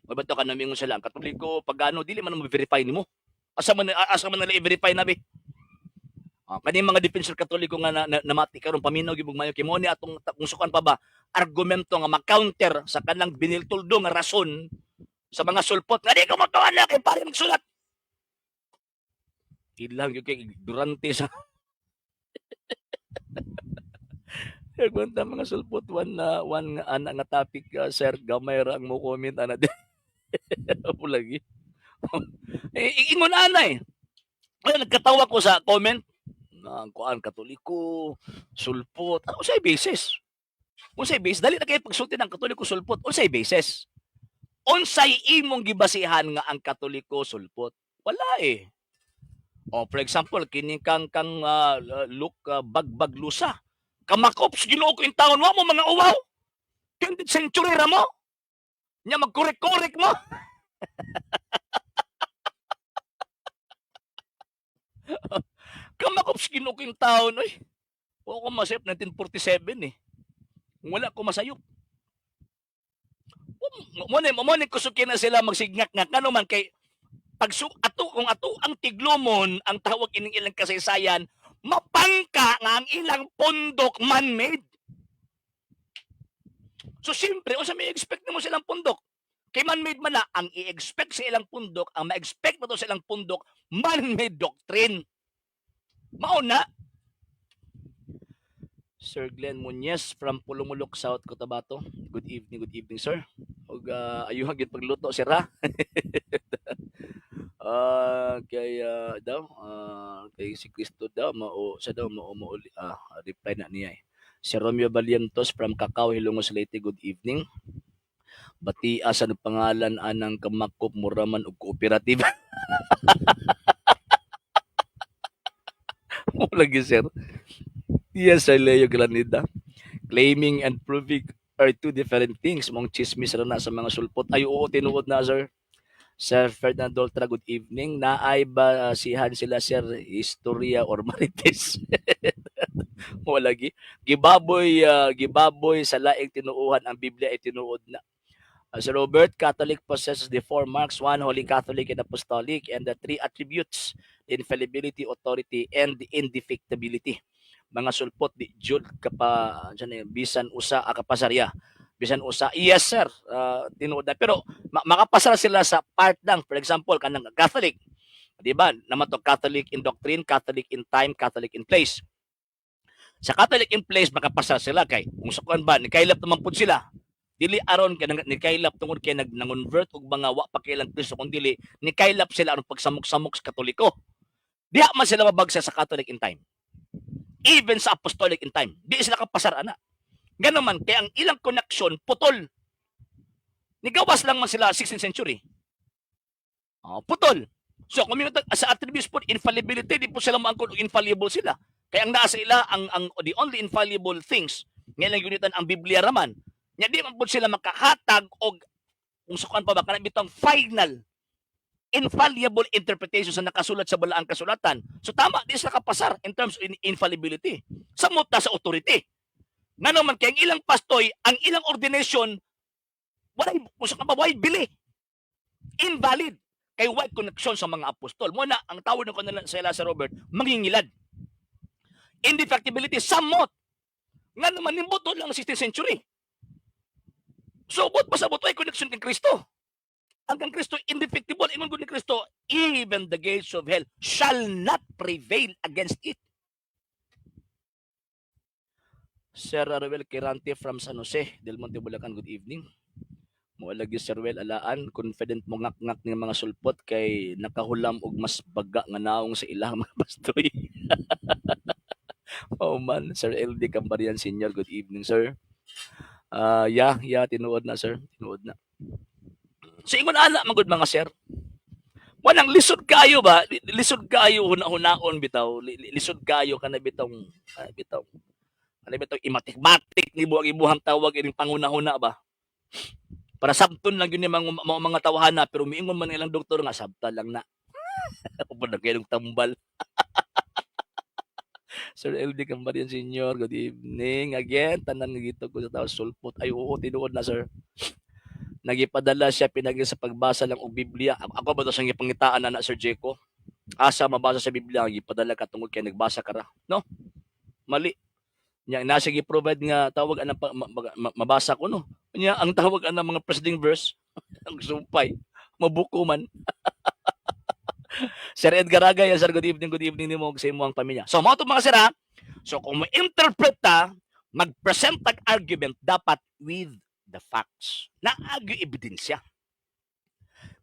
Mo bitaw ka namingon sila ang Katoliko, pagano dili man mo verify nimo. Asa man nila i-verify na be? Kani mga defensor Katoliko nga namati karon, paminaw gyud mayo kay mo ni atong kung sukan pa ba argumento nga ma-counter sa kanang biniltuldo nga rason sa mga sulpot nga di ko motuan na kay pare magsulat. Ilang gyud kay ignorante sa. Kwenta mga sulpot one na one nga ana nga topic, sir, gamay ra ang mo comment ana di. Lagi. Eh, ingon ana eh. Ay, nagkatawa ko sa comment na ang kuan, Katoliko, sulpot. Ano unsay basis? Unsay basis? Dali na kay pagsulti ng Katoliko sulpot. Unsay basis? Unsay imong gibasihan nga ang Katoliko sulpot? Wala eh. Oh, for example, kini kang look bagbaglusa. Kamakop sa Ginoo ko intawon wa mo mga uwaw. 20th century ra mo. Nya magkorek-korek mo. Kamakop sa Ginoo ko intawon oy. Wa ko masayop 1947 eh. Wala ko masayop. Mo ni kusukin na sila magsigngak-ngak ngano man kay pagsu ato kung ato ang tiglumon ang tawag ining ilang kasaysayan, mapangka nga ang ilang pundok man-made. So siyempre, unsa may expect nimo sa ilang pundok? Kay man-made man na ang i-expect sa ilang pundok, ang ma-expect na to sa ilang pundok, man-made doctrine. Mao na. Sir Glenn Muñez from Pulumulok, South Cotabato. Good evening, sir. Ug ayuha gyud pagluto sir ha. Kay daw kay si Kristo daw mao sa daw mao mao reply na niya eh. Si Romeo Valientos from Cacao, Hilongos, Leyte, good evening. Bati asa ng pangalan anang kamakop muraman og cooperative. Mo lagi, sir. Yes, Sir Leo Granida. Claiming and proving are two different things. Mong chismis ra na sa mga sulpot. Ay, oo, tinuod na, sir. Sir Ferdinand Doltra, good evening. Naay ba sihan sila, sir, istorya or marites? Mo lagi. Gibaboy sa laing tinuohan ang Biblia ay tinuod na. Sir Robert, Catholic possesses the four marks, one, Holy Catholic and Apostolic, and the three attributes, infallibility, authority, and indefectibility. Mga sulpot, di jud kapa, dyan eh, bisan usa akapasarya. Bisan usa, yes sir, tinuod na. Pero makapasar sila sa part lang. For example, kanang Catholic, di ba? Naman to Catholic in doctrine, Catholic in time, Catholic in place. Sa Catholic in place, makapasar sila kay kung sa kuan ba, nikaylap naman pud sila. Dili aron kay nikaylap tungod kay nag nangonvert og mga wa pa kailang Kristo, kun dili nikaylap sila aron pagsamok-samok sa Katoliko. Diha man sila mabagsak sa Catholic in time. Even sa Apostolic in time, di sila kapasar ana. Gano man kay ang ilang connection putol. Nigawas lang man sila 16th century. Oh, putol. So kung mingon sa attributes po, infallibility, di po sila maangkon og infallible sila. Kaya ang naa sa ila ang the only infallible things nga ilang gunitan ang Biblia raman. Nya di man pud sila makahatag og kung sa kuan pa ba kanang bitong final infallible interpretation sa nakasulat sa balaang kasulatan. So tama, di sila kapasar in terms of infallibility. Samot na sa authority. Ngano man kay ang ilang pastoy, ang ilang ordination walay kung sa walay bili. Invalid. Kay way connection sa mga apostol. Mo na ang tawag ng kanila sa ila, Sir Robert, mangingilad. Indefectibility, samot. Nga naman nimbuto lang 16th century. So, but pasabot way connection kay Kristo. Ang kang Kristo indefectible. Ingon gud ni Kristo, even the gates of hell shall not prevail against it. Sir Ruel Quirante from San Jose del Monte, Bulacan, good evening. Mo lagi Sir Ruel alaan, confident mo ngak-ngak ng mga sulpot kay nakahulam og mas baga nga naong sa ilang mga pastoy. Oh man, Sir LD Cambarian Senior, good evening, sir. Yeah, tinuod na, sir, tinuod na. So ingon ana man gud mga sir. Walang lisod kayo ba? Lisod kayo huna-hunaon bitaw. Lisod kayo kana bitong bitaw. Kana bitong imatik-matik ni ang imuhang tawag ining panghuna-huna ba? Para sabton lang yun yung mga tawhana, pero miingon man ilang doktor nga sabta lang na. Upod na kayong tambal. Sir LD Cambarian Senior, good evening. Again, tanan nga gito ko sa tao sulpot. Ay oo, tinuod na, sir. Nagipadala siya pinagi sa pagbasa lang og Biblia. Ako ba to siyang gipangitaan na Sir Jeco? Asa mabasa sa Biblia ang gipadala ka tungod kay nagbasa ka ra? No? Mali. Nya nasa gi-provide nga tawag anang mabasa ko no. Nya ang tawag anang mga preceding verse ang sumpay mabuko man. Sir Edgar Agay, sir, good evening nimo ug sa imong pamilya. So mao to mga sir ha. So kung mo interpret ta, Mag-present tag argument dapat with the facts. Naa gyuy ebidensya.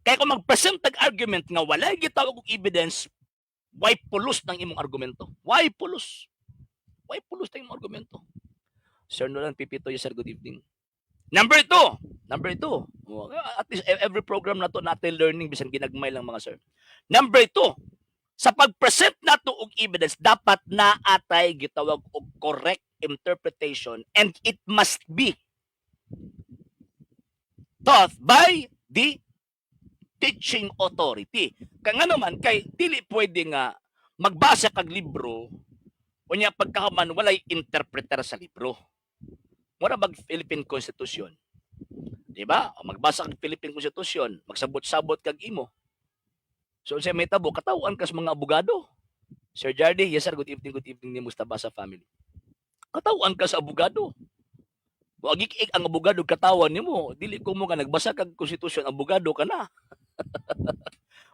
Kaya kung mag-present tag argument nga walay gitawag og evidence, way pulos ng imong argumento. Way pulos. Way pulos ng imong argumento. Sir Nolan Pipito, yes sir, good evening. Number two. Number two. Oh, at least every program na to natin learning bisan ginagmay lang, mga sir. Number two, sa pag-present nato og evidence, dapat naa tay gitawag og correct interpretation and it must be taught by the teaching authority. Kaya nga naman, kay dili pwede nga magbasa kag libro unya pagkahuman walay interpreter sa libro. Mura bag Philippine Constitution. Di ba? O magbasa kag Philippine Constitution, magsabot-sabot kag imo. So unsay mahitabo, katawhan kas mga abogado. Sir Jardy, yes sir, good evening ni Mustabasa family. Katawhan ka sa abogado. Wa gik ang abogado katawan nimo, dili ko mo ka nagbasa kag konstitusyon, abogado ka na.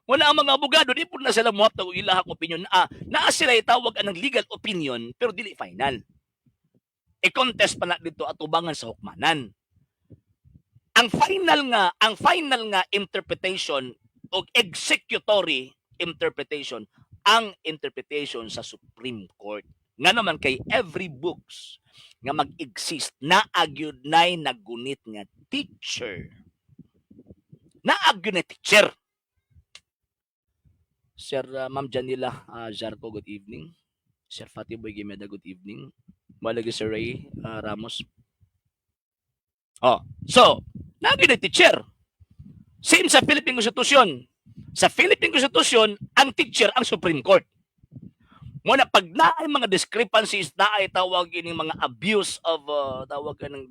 Wala ang mga abogado, di po na sila muhatag og ilahang opinion. Ah, naa sila itawag anang legal opinion, pero dili final. I-contest pa na dito atubangan sa hukmanan. Ang final nga interpretation o executory interpretation, ang interpretation sa Supreme Court. Nga naman kay every books nga mag-exist naa gyud nay naggunit nga teacher. Naa gyud na teacher. Sir Ma'am Janila Zarco, good evening. Sir Fatih Boy Gimeda, good evening. Malagi Sir Ray Ramos. Oh, so, naa gyud na teacher. Same sa Philippine Constitution. Sa Philippine Constitution, ang teacher ang Supreme Court. Muna pag naay mga discrepancies, naay tawag ining mga abuse of tawag ng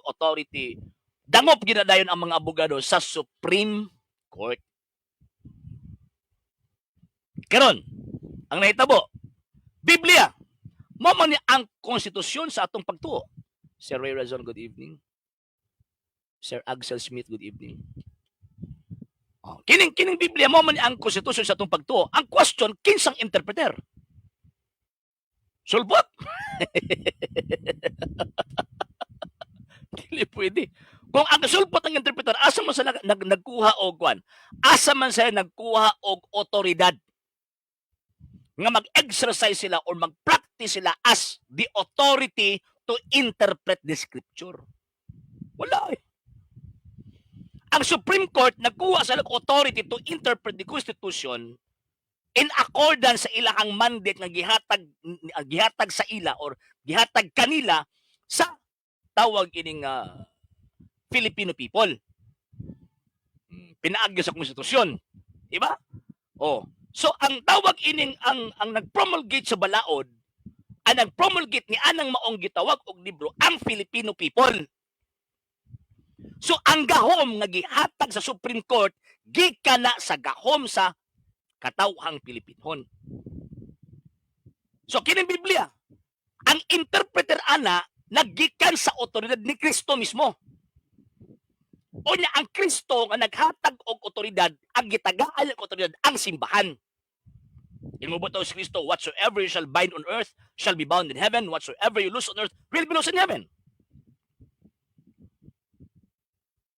authority, dangop ginadayon ang mga abogado sa Supreme Court. Karon, ang nahitabo, Biblia, mao man ni ang konstitusyon sa atong pagtuo. Sir Ray Razon, good evening. Sir Axel Smith, good evening. Oh, kining Biblia mao man ni ang konstitusyon sa atong pagtuo. Ang question, kinsang interpreter? Sulbot. Dili pwede. Kung ang sulbot ang interpreter, asa man sila nagkuha og kwan? Asa man sila nagkuha og otoridad nga mag-exercise sila or mag-practice sila as the authority to interpret the scripture? Wala eh. Ang Supreme Court nagkuha sa authority to interpret the Constitution in accordance sa ilahang mandate nga gihatag gihatag sa ila or gihatag kanila sa tawag ining Filipino people. Pinaagi sa konstitusyon. Diba? Oh. So ang tawag ining ang nag-promulgate sa balaod, ang nag-promulgate ni anang maong gitawag og libro ang Filipino people. So ang gahom nga gihatag sa Supreme Court gikan na sa gahom sa katawhang Pilipinhon. So kining Biblia, ang interpreter ana naggikan sa otoridad ni Kristo mismo. Unya ang Kristo nga naghatag og otoridad, ang gitagaan og otoridad ang simbahan. Ingon si Kristo, "Whatsoever you shall bind on earth shall be bound in heaven, whatsoever you loose on earth will be loosed in heaven."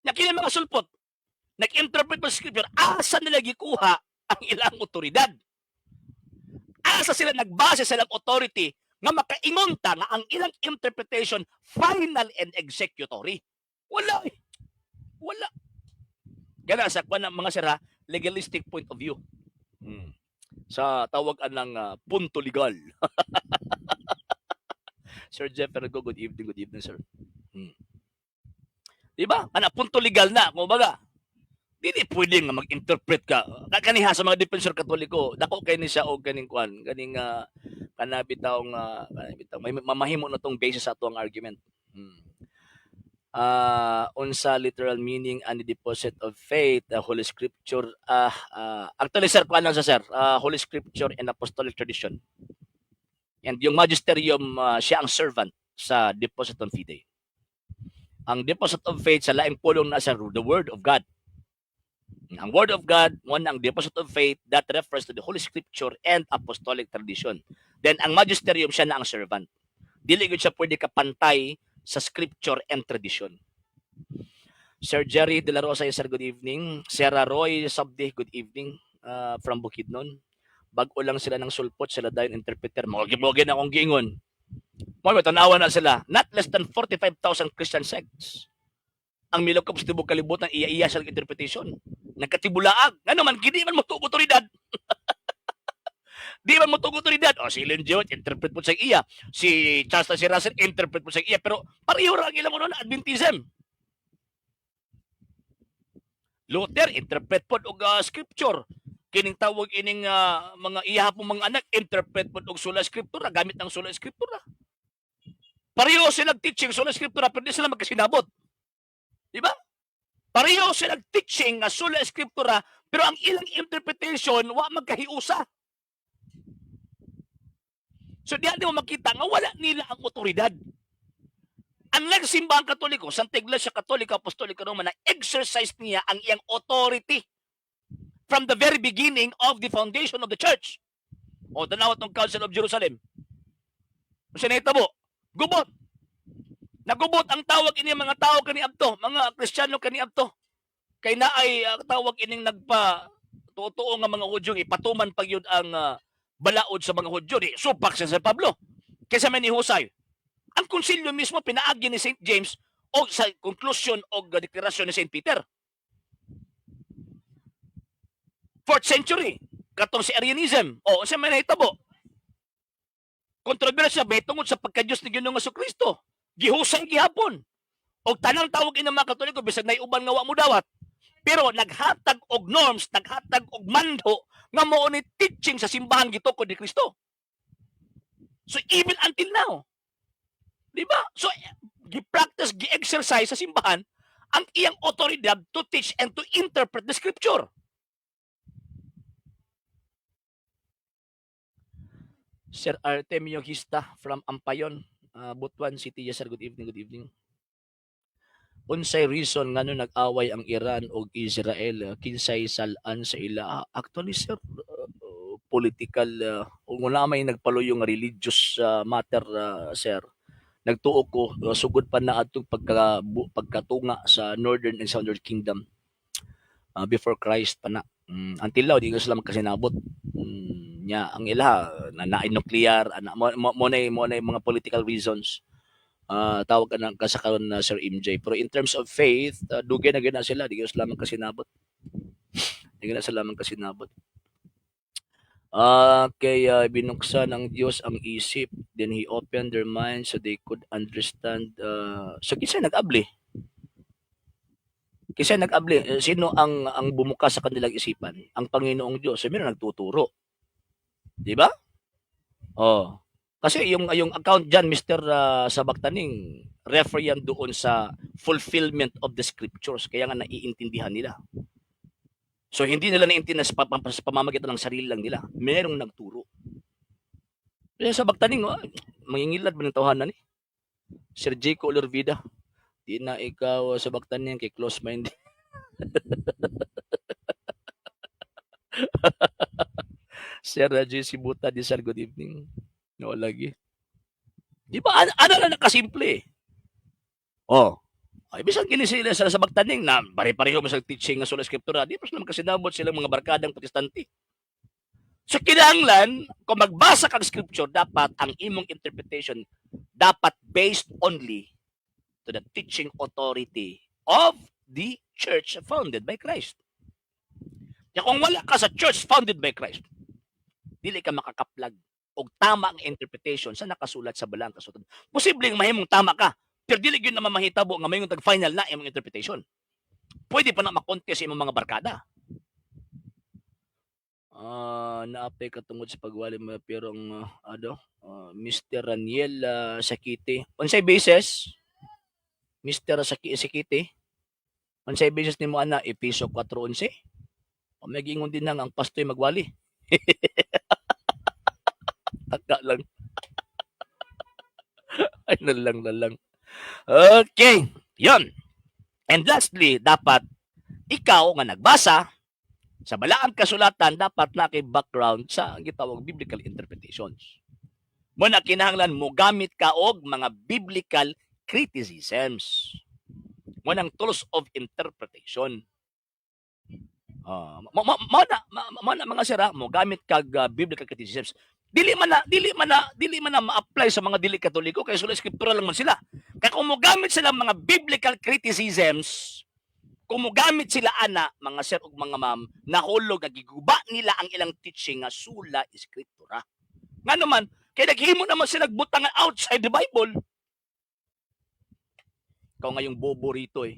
Nya kini mga sulpot, nag-interpret pa sa scripture, asa nila gikuha ang ilang otoridad? Asa sila nagbase sa ilang authority nga makaingon ta nga ang ilang interpretation final and executory? Wala eh. Wala. Gana sa kwan ng mga sira, legalistic point of view. Sa tawag anang punto legal. Sir Jeff Ergo, good evening, sir. Diba? Ana, punto legal na, kumbaga. Dili pwede nga mag-interpret ka. Kaniha sa mga defensor Katoliko, dako kay ni siya og kaning kwan, kaning kana bitawng kana bitaw may mamahimo na tong basis sa ato ang argument. Unsa literal meaning and the deposit of faith, the Holy Scripture, actually sir, kuan lang sa sir, Holy Scripture and Apostolic Tradition. And yung magisterium, siya ang servant sa depositum fidei. Ang deposit of faith sa laing pulong na sa the Word of God. Ang Word of God, one ang deposit of faith that refers to the Holy Scripture and Apostolic Tradition. Then ang magisterium, siya na ang servant. Dili gyud siya pwede kapantay sa scripture and tradition. Sir Jerry De La Rosa, sir, good evening. Sarah Roy Sabdi, good evening from Bukidnon. Bag-o lang sila ng sulpot, sila dayon interpreter. Mga gibogin akong giingon. Mo tanawa na sila, not less than 45,000 Christian sects ang milukop sa tibok kalibutan, iya-iya sa interpretation. Nagkatibulaag. Ngano man, kini man mo otoridad. Di man mo otoridad. O, si Ellen G. White, interpret po sa iya. Si Charles C. Russell, interpret po sa iya. Pero pareho ra ang ilang na Adventism. Luther, interpret po og scripture. Kining tawag ining mga iya po mga anak, interpret po og sola scriptura, gamit ang sola scriptura. Pareho sila teaching sola scriptura, pero di sila magkasinabot. Di ba? Pareho sila teaching nga sola scriptura, pero ang ilang interpretation wa magkahiusa. So diyan di mo makita nga wala nila ang otoridad. Unlike Simbahang Katoliko, Santa Iglesia Katolika Apostolika Romana, exercise niya ang iyang authority from the very beginning of the foundation of the church. O, tanawa tong Council of Jerusalem. Unsa nahitabo? Gubot. Nagubot ang tawag ini mga tao kaniadto, mga Kristiyano kaniadto. Kay naay tawag ining nagpa tuo nga mga Hudyo, ipatuman pa gyud ang balaod sa mga Hudyo, di supak sa San Pablo. Kaysa may nihusay. Ang konsilyo mismo pinaagi ni St. James o sa conclusion o deklarasyon ni St. Peter. Fourth century, katong si Arianism. O, unsa may nahitabo? Kontrobersya ba tungod sa pagka-Diyos ni Ginoong Kristo? Gihusay gihapon. Og tanang tawag ina mga Katoliko, bisag nay uban nga wa mo dawat. Pero naghatag og norms, naghatag og mando nga mao ni teaching sa simbahan gitukod ni Kristo. So even until now, di ba? So gi-practice, gi-exercise sa simbahan ang iyang otoridad to teach and to interpret the scripture. Sir Artemio Gista from Ampayon, Butuan City. Yes, sir. Good evening, good evening. Unsay reason ngano nag-away ang Iran ug Israel? Kinsay sal-an sa ila? Actually, sir, political, ug wala may nagpaluyo nga religious matter, sir. Nagtuo ko sugod pa na atong pagkatunga sa Northern and Southern Kingdom before Christ pa na. Until now di ko sila magkasinabot. Nya ang ila na naay nuclear ana mo mga political reasons. Tawag ka na ka sa karon na Sir MJ. Pero in terms of faith, dugay na gyud na sila, di ko sila magkasinabot. Di na sila magkasinabot. Kaya binuksan ng Diyos ang isip, then He opened their minds so they could understand. So kinsa nag-abli? Kinsa nag-abli? Eh, sino ang bumuka sa kanilang isipan? Ang Panginoong Diyos. So meron nagtuturo. Di ba? Oh. Kasi yung account diyan, Mr. Sabaktaning, refer yan doon sa fulfillment of the scriptures. Kaya nga naiintindihan nila. So hindi nila naiintindihan sa pamamagitan ng sarili lang nila. Merong nagturo. Kaya sa Baktaning, oh, mangingilad ba ng tawhanan ni? Sir Jaco Olorvida, di na ikaw sa Baktaning kay close minded. Sir JC Buta, di sir, good evening. No, lagi. Di ba? Ano na nakasimple? Oh. Ay, bisan kini sila sa Bagtaning na pare-pareho man sa teaching nga sola scriptura, di pa sila magkasinabot silang mga barkadang Protestante. So kinahanglan kung magbasa kag scripture, dapat ang imong interpretation dapat based only to the teaching authority of the church founded by Christ. Kaya kung wala ka sa church founded by Christ, dili ka makakaplag og tama ang interpretation sa nakasulat sa balang kasulatan. Posibleng mahimong tama ka, pero dili gyud naman mahitabo nga mahimong tag final na imong interpretation. Pwede pa na makontest sa imong mga barkada. Naapay ka tungod sa pagwali mo, pero ang ano, Mr. Raniel Sakiti. Unsay basis? Mr. Sakiti? Unsay basis nimo ana? Episo 4:11? O may giingon din nang ang pastoy magwali. Taka lang. Ay, nalang nalang. Okay, yon. And lastly, dapat ikaw nga nagbasa sa balaang kasulatan, dapat na kay background sa gitawag biblical interpretations. Mo na kinahanglan mo gamit ka og mga biblical criticisms. Mo nang tools of interpretation. Mo na mga sira mo gamit kag biblical criticisms. Dili man na ma-apply sa mga dili Katoliko kay sola scriptura lang man sila. Kay kung mogamit sila mga biblical criticisms, kung mogamit sila ana mga sir ug mga ma'am, nahulog nga giguba nila ang ilang teaching nga sola scriptura. Ngano man, kay naghimo naman sila butang outside the Bible. Ikaw nga yung bobo rito eh.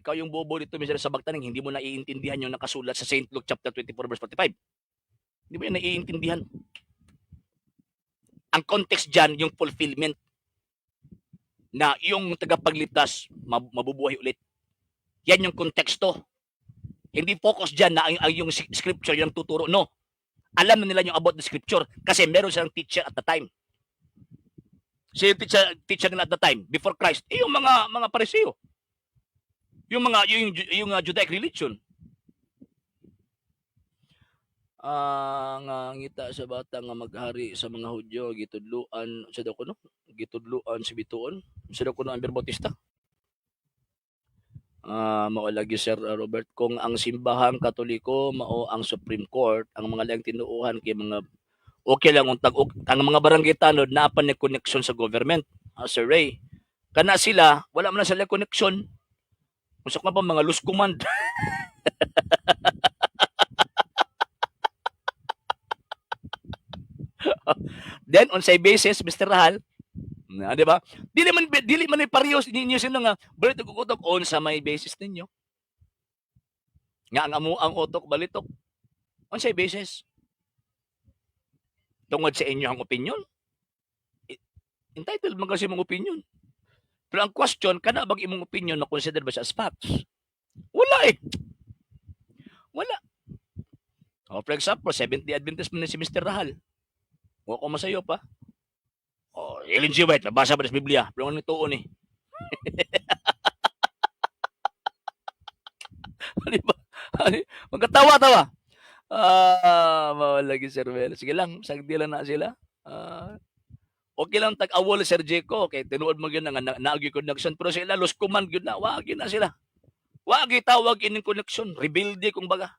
Ikaw yung bobo rito, Mr. Sabagtaning, hindi mo naiintindihan yung nakasulat sa St. Luke chapter 24 verse 45. Hindi mo yan naiintindihan. Ang context dyan, yung fulfillment na yung tagapagligtas mabubuhay ulit. Yan yung konteksto. Hindi focus dyan na ang yung scripture yung tuturo. No. Alam na nila yung about the scripture kasi meron silang teacher at the time. Sino yung teacher nila at the time before Christ? Eh, yung mga Pariseo. Yung mga yung Judaic religion. Ang ngita sa bata nga maghari sa mga Hudyo, gitudluan sa daw kuno, gitudluan si Bituon sa daw kuno Amber Bautista. Mao lagi, Sir Robert, kung ang simbahang Katoliko mao ang Supreme Court, ang mga laing tinuohan kay mga okay lang untag ang mga barangay tanod naa pa ni connection sa government. Sir Ray, kana sila wala man na sila connection. Unsa ka pa mga loose command. Then unsay basis, Mr. Rahal? Na, di ba? Dili man ni parehas ninyo sino nga balik og utok unsa may basis ninyo? Nga ang amo ang utok balitok. Unsay basis? Tungod sa inyo ang opinion? Entitled man kasi imong opinion. Pero ang question, kana bang imong opinion na-consider ba siya as facts? Wala eh. Wala. Oh, for example, Seventh-day Adventist man ni si Mr. Rahal. Wa ko masayo pa. Oh, Ellen G. White, nabasa ba sa Biblia? Pero ano tuon eh. Di ba? Magkatawa-tawa. Mawala lagi, Sir Mel. Sige lang, sagdi lang na sila. Okay lang tag-awol, Sir Jeco, kay tinuod mo gyud nga naagi connection, pero sila lost command gyud na, wa gyud na sila. Wa gyud tawag ining connection, rebelde kung baga.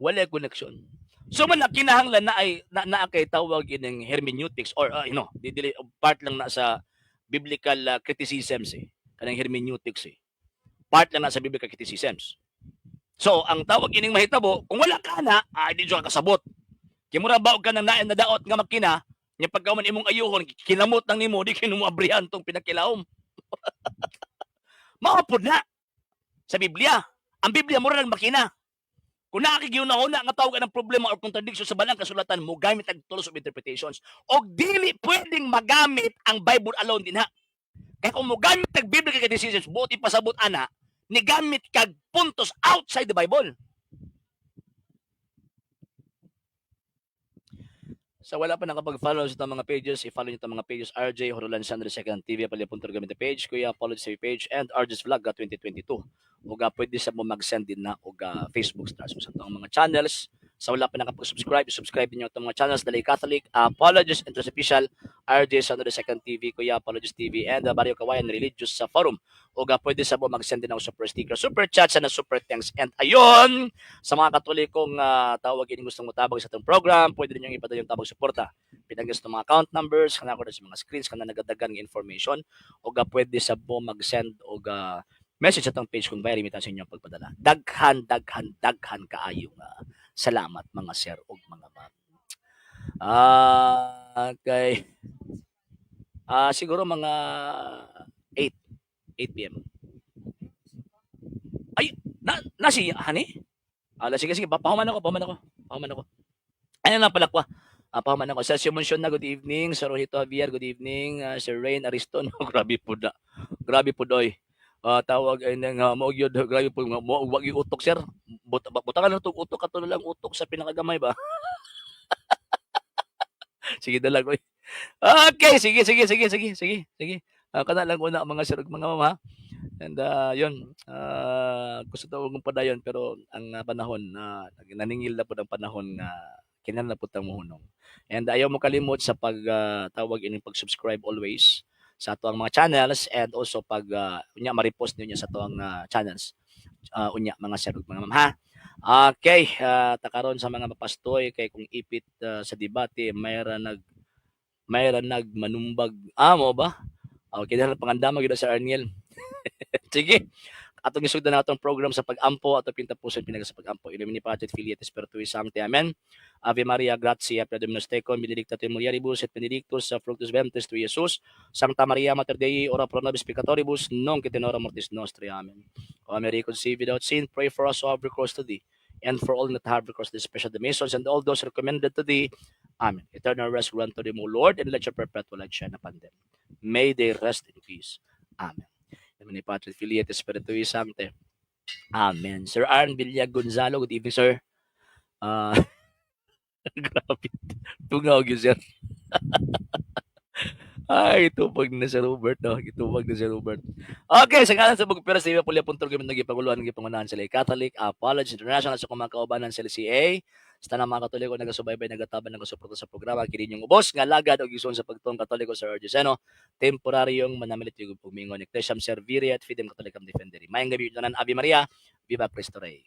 Wala connection. So man na kinahanglan na ay na kay tawag ining hermeneutics or di dili part lang na sa biblical criticisms eh. Kanang hermeneutics eh. Part lang na sa biblical criticisms. So, ang tawag ining mahitabo, kung wala ka na, ay di ka kasabot. Kay mura ba og ka nang nain nadaot nga makina, nya pagka man imong ayuhon, kinamot lang nimo, di kinu mo abrihan tong pinakilawom. Mao pod na sa Biblia. Ang Biblia mura lang makina. Kung nakakigihuna-huna nga tawag ng problema or contradiction sa balang kasulatan mo, gamit ang tools of interpretations. Og dili pwedeng magamit ang Bible alone dinha. Kaya kung mogamit kag biblical criticisms, buot ipasabot ana, ni gamit kag puntos outside the Bible. Sa wala pa nakapag-follow sa itong mga pages, i-follow nyo itong mga pages: RJ Horolan Sandro Second TV, Pali Gamit page, Kuya Apology sa page, and RJ's Vlog 2022. Ug pwede sa mo mag-send din na og Facebook stars sa itong mga channels. Sa wala pa nakapag-subscribe, subscribe niyo itong mga channels: Dalay Catholic, Apologist Interest Official, RJ Sandro Second TV, Kuya Apologist TV, and Barrio Kawayan Religious sa Forum. Ug pwede sa mo mag-send din ako super sticker, super chat, sana super thanks. And ayon, sa mga Katolikong tawag ini gustong motabang sa atong program, pwede ninyong ipadala yung tabang suporta. Pinagis ng mga account numbers, kana ko sa mga screens, kana nagadagan ng information, ug pwede sa mo mag-send og message sa atong page kung via remittance inyong pagpadala. Daghan, daghan, daghan kaayong salamat mga sir ug mga ma'am. Kay siguro mga 8 p.m. Ay, na si Hani? Ala, sige, sige, pahuman ako, pahuman ako. Pahuman ako. Ano na pala ko? Pahuman ako. Sir Simon na, good evening. Sir Rojito Javier, good evening. Sir Rain Ariston, grabe po na. Grabe po doy. Tawag ay nang mao gyud, grabe po nga mo wag yung utok, sir. Butangan na tong utok kato lang utok sa pinakagamay ba. Sige dalag oy. Okay, sige sige sige sige sige sige. Kana lang una mga sir ug mga ma'am ha. And yun, gusto daw kong padayon pero ang panahon na naningil na po ng panahon nga Kinahanglan na pud tang mohunong. And ayaw mo kalimot sa pag tawag ining pag-subscribe always sa ato ang mga channels and also pag unya ma-repost ninyo sa ato ang channels. Unya mga sir ug mga ma'am, ha. Okay, takaron sa mga mapastoy kay kung ipit sa debate mayra nagmanumbag. Ah, mo ba? Okay, dahil pangandama gyud sa Arniel. Sige. Atong isugdan na atong program sa pag-ampo, ato pintapuson pinaga sa pag-ampo. In nomine Patris et Filii et Spiritui Sancti. Amen. Ave Maria, gratia plena Dominus tecum, benedicta tu in mulieribus et benedictus fructus ventris tui, Iesus. Sancta Maria, Mater Dei, ora pro nobis peccatoribus, nunc et in hora mortis nostrae. Amen. O Mary, conceived without sin, pray for us who have recourse to thee, and for all that have recourse to the special the Masons and all those recommended to thee. Amen. Eternal rest grant to them, O Lord, and let your perpetual light shine upon them. May they rest in peace. Amen. In nomine Patris et Filii et Spiritui Sancti. Amen. Sir Arn Villag Gonzalo, good evening, sir. Grabe. Tungaw gyud, sir. Ay, tubag na si Robert, no? Gitubag na si Robert. Okay, sa ngalan sa Bugpera sa Pulya Puntol gamit nagipanguluhan gipangunahan sila Catholic Apology International sa mga kaubanan sa LCA. Sa tanang mga Katoliko nagasubaybay, nagataban, nagasuporta sa programa, kini inyong ubos nga lagad og igsoon sa pagtuong Katoliko, Sir Argeseno, temporaryong manamilit yung pugmingon, Ecclesiam Servire et Fidem Catholicam Defendere. Maayong gabi tanan. Ave Maria, Viva Cristo Rey.